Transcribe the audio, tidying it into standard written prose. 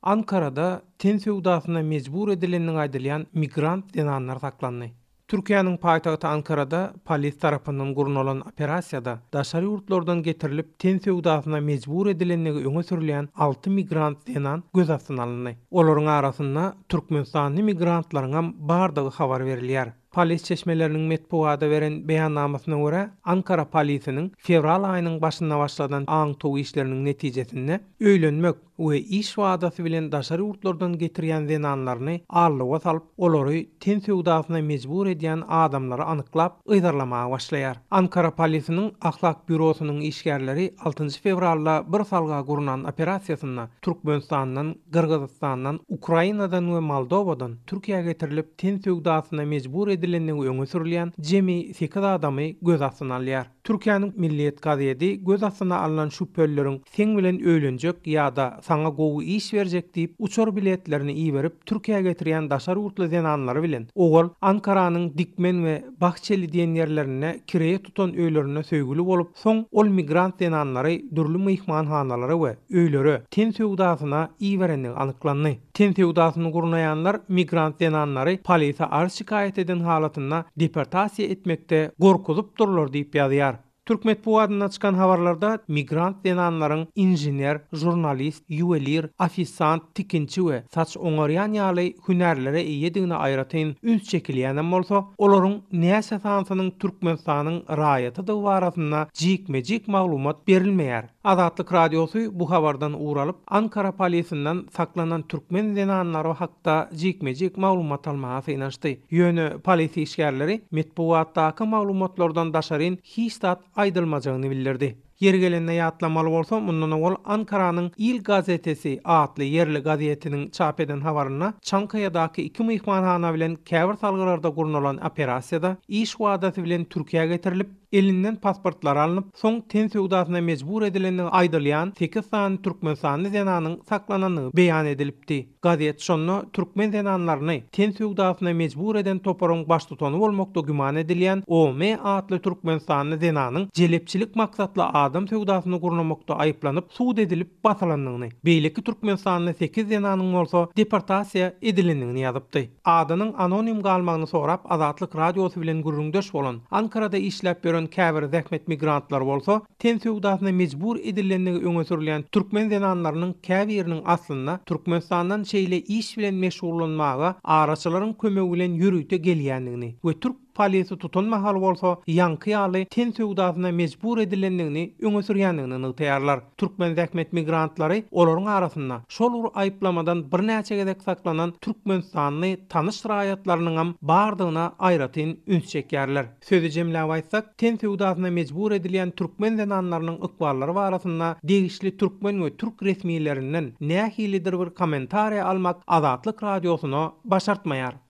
Ankarada ten söwdasyna mejbur edilendigi aýdylýan migrant zenanlar saklandy. Türkiýäniň paýtagty Ankarada polis tarapyndan gurnalan operasiýada daşary ýurtlardan getirilip ten söwdasyna mejbur edilendigi öňe sürülýän alty migrant zenan göz astyna alyndy. Olaryň arasynda türkmenistanly migrantlaryňam bardygy habar berilýär. Polis çeşmeleriniň metbugata beren beýannamasyna görä, Ankara polisiniň fewral aýynyň başynda başladan aňtaw işleriniň netijesinde öýlenmek we iş wadasy bilen daşary ýurtlardan getirýän zenanlaryny aldawa salyp, olary ten söwdasyna mejbur edýän adamlary anyklap, yzarlamaga başlaýar. Ankara polisiniň Ahlak býurosynyň işgärleri altynjy fewralda bir salga gurnan operasiýasynda Türkmenistandan, Gyrgyzystandan, Ukrainadan we Moldowadan Türkiýä getirilip, ten söwdasyna mejbur edilendigi öňe sürülýän jemi sekiz adamy göz astyna alýar. Türkiýäniň Milliýet gazedi göz astyna alnan şübhelileriň seň bilen öýlenjek ýa-da saňa gowy iş berjek diýip uçar biletlerini iberip Türkiýä getirýän daşary ýurtly zenanlary bilen owal Ankaranyň Dikmen we Bahçeli diýen ýerlerinde kireýe tutan öýlerinde söýgüli bolup, soň ol migrant zenanlary dürli myhmanhanalara we öýlere ten söwdasyna iberendigi anyklandy. Ten söwdasyny gurnaýanlar migrant zenanlary polise arz-şikaýat eden halatynda deportasiýa etmekde gorkuzypdyrlar diýip ýazýar. Türk metbugatynda çykan habarlarda migrant zenanlaryň inžener, žurnalist, ýuwelir, ofisant, tikinçi we saç oňarýan ýaly hünärlere eýedigine aýratyn üns çekilýänem bolsa, olaryň näçe sanysynyň Türkmenistanyň raýatydygy barasynda jikme-jik maglumat berilmeýär. Azatlyk Radiosy bu habardan ugur alyp, Ankara polisinden saklanan türkmen zenanlary hakda jikme-jik maglumat almaga synanyşdy. Ýöne polis işgärleri metbugatdaky maglumatlardan daşaryn hiç zat aýdylmajagyny bildirdi. Ýeri gelende ýatlamaly bolsa, mundan owal Ankaranyň Il gazetesi atly ýerli gazetiniň çap eden habarynda Çankaýadaky iki myhmanhana bilen käbir salgylarda gurnalan operasiýada iş wadasy bilen Türkiýä getirilip, elinden pasportlary alnyp, soň ten söwdasyna mejbur edilendigi aýdylýan sekiz sany türkmenistanly zenanyň saklanandygy beýan edilipdi. Gazet şonda türkmen zenanlaryny ten söwdasyna mejbur eden toparyň baştutany bolmakda güman edilýän OM. atly türkmenistanly zenanyň jelepçilik maksatly adam söwdasyny gurnamakda aýyplanyp, sud edilip basylandygyny, beýleki türkmenistanly sekiz zenanyň bolsa deportasiýa edilendigini ýazypdy. Adynyň anonim galmagyny sorap Azatlyk Radiosy bilen gürrüňdeş bolan, Ankarada işläp ýören käbir zähmet migrantlary bolsa, ten söwdasyna mejbur edilendigi öňe sürülýän türkmen zenanlarynyň käbiriniň aslynda Türkmenistandan şeýle iş bilen meşgullanmaga araçylaryň kömegi bilen ýörite gelýändigini we türk Polisi tutan mahaly bolsa, ýaňky ýaly ten söwdasyna mejbur edilendigini öňe sürýändigini nygtaýarlar. Türkmen zähmet migrantlary olaryň arasynda şol bir aýyplamadan birnäçe gezek saklanan türkmenistanly tanyş raýatlarynyňam bardygyna aýratyn üns çekýärler. Sözi jemläp aýtsak, ten söwdasyna mejbur edilýän türkmen zenanlarynyň ykballary barasynda degişli türkmen we türk resmilerinden nähilidir bir kommentariýa almak Azatlyk Radiosyna başartmaýar.